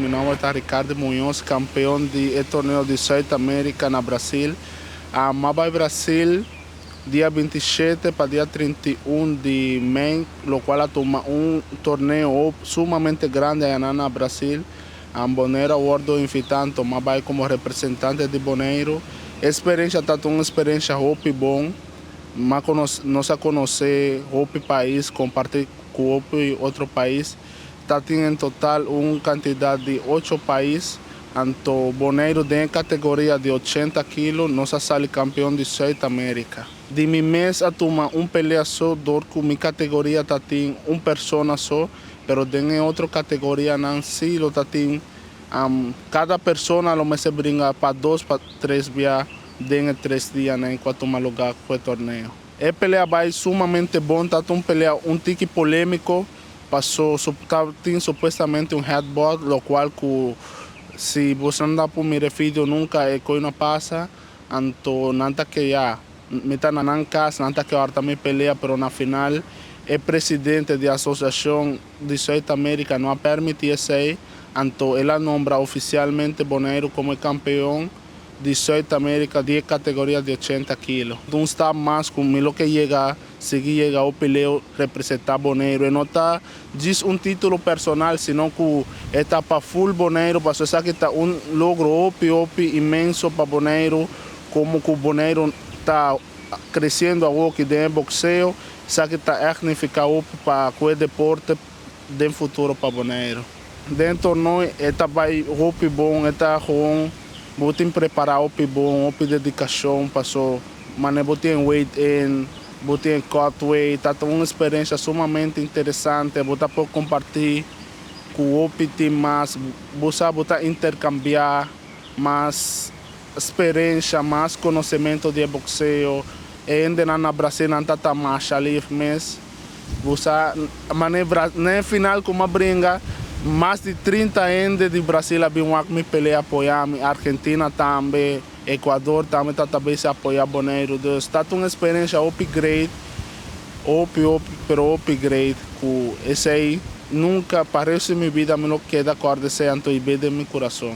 Mi nomber ta Ricardo Muñoz, campeon di e torneo di Zuid America na Brasil. M'a bay Brasil dia 27 pa dia 31 di mei, locual a tuma un torneo sumamente grandi aya na Brasil. Boneiro a wordo invita, m'a bay como representante di Boneiro. Experiencia ta un experiencia hopi bon. M'a nos a conoce hopi pais, comparti cu otro pais. Tatin en total un cantidad di 8 pais. Anto Boneiro den categoria di 80 kilo, nos a sali campeon di Zuid America. Di mi mes a tuma un pelea so, dor cu mi categoria tatin un persona so, pero den otro categoria nan si lo tatin cada persona lo mester bringa pa dos pa tres bia den 3 dia nan cu a tuma luga cu e torneo. E pelea a bay sumamente bon, ta un pelea un tiki polemico, paso tin supuestamente un headbutt, locual cu si bo no da pa mira video nunca e cos no pasa. Anto nan ta cu ya mi ta na nan cas, nan ta kier tambe pelea, pero na final e presidente di asociacion di Zuid America no a permiti esey. Anto el a nombra oficialmente Boneiro como campeon di Zuid America di categoria di 80 kilo. No ta mas cu mi lo kier yega, sigui yega e pelea, representa Boneiro. E no ta djis un titulo personal, sino cu ta pa full Boneiro, pa esaki ta un logro hopi, hopi inmenso pa Boneiro, como cu Boneiro ta creciendo awor aki den boxeo, esaki ta significa hopi pa e deporte den futuro pa Boneiro. Den torneo ta bay hopi bon, ta gewoon bo tin prepara hopi bon, hopi dedicacion, paso mane bo tin weigh in, bo tin cut weight, ta un experiencia sumamente interesante, bo ta por comparti cu hopi team mas, bo sa bo ta intercambia mas experiencia, mas conocimento di boxeo, y ainda na Brasil nan ta mas ali mes. Bo sa, manera, na final cu m'a bringa, mas di 30 hende di Brasil a bin wak mi pelea, apoya mi, Argentina tambe, Ecuador tambe ta tambe a apoya Boneiro. Dus ta un experiencia hopi great, hopi, hopi, pero hopi great, cu esey nunca pa resto di mi bida mi lo keda corda esey anto y den mi curason.